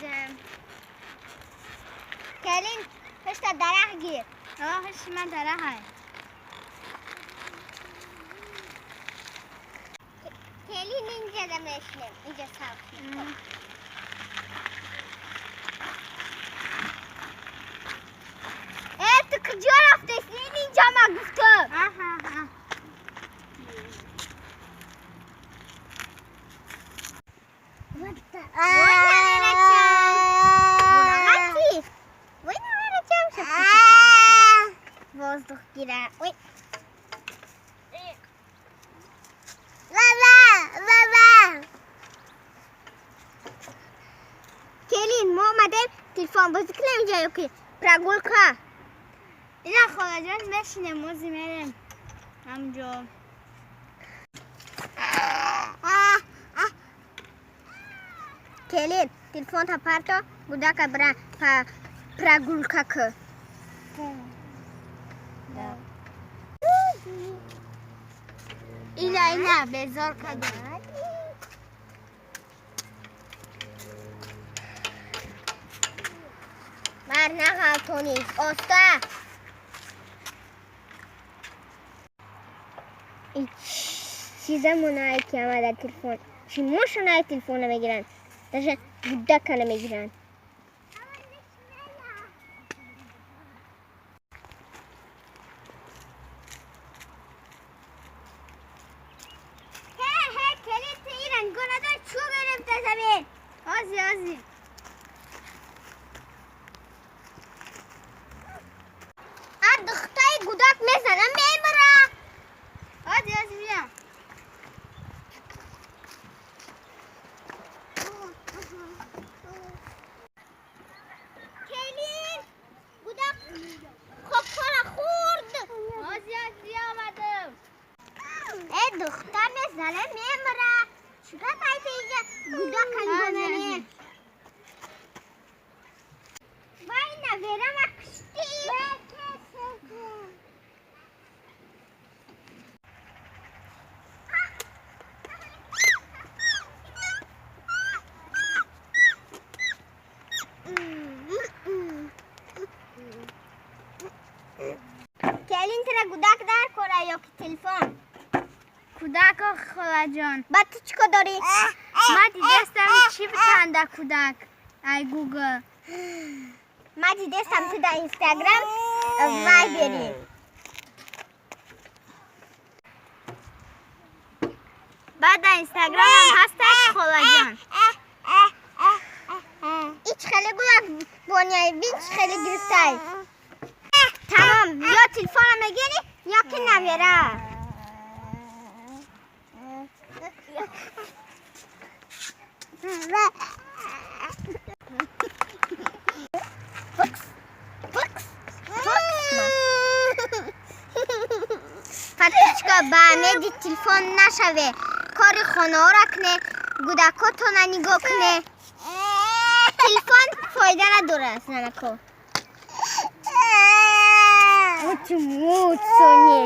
Рафтем. Келин, пешта дарах гир. Оҳ, ман дарахай. Келин, инҷа да мешинем. Инҷа сабз. Э, ту куҷо рафтеси? Ин инҷа ма гуфтам. Аҳа. Вой, наверачам. Бунағати. Вой, наверачам. Воздух гира. Ой. Баба, баба. Келин, мо омадем телефон бозӣ кунем инҷа ё ки прогулка? Ина, холаҷон, мешинем, мози мерем ҳамҷо. Келин, телефонта парто, гудака бира прогулка ку. Ина, ина, безор кардем. Бар нағалтонӣ, оста. Чизамонае ки ама дар телефон, чимошонае телефона мегиранд, даже гудака намегиранд. Ҳе, ҳе, келин, ту ира нигоҳ надор, чӯ гирифта замин. Ози, ози. А духтаи гудак мезанам, мемира. Ози, ози, бия. Келин, гудак хокҳоро хӯрд. Ози, ози, бия, омадам. Э, духтар мезанам, мемира. Чӣ гап айта, инҷа гудака нигоҳ наме. Вай, наверама куштӣ. Келин, тира гудак дар кора ё ки телефон? Кӯдак, холаҷон. Баъд ту чӣ кор дорӣ? Ма дидестам, чӣ битанда кӯдак ай Гугл. Ма дидестам, ту дар Инстаграм вай бери. Баъд дар Инстаграмам ҳастак, холаҷон. Ич хеле гулак боняй, бин, чӣ хеле гирифтай. Тамом, ё телефона мегирӣ, ё ки навера. Фукс, фукс, фукс. Фатичка, ба меди телефон нашаве, кори хонаҳоро куне, гудакотона нигоҳ куне. Телефон фоида надорад, занако. Муч, муч, сони.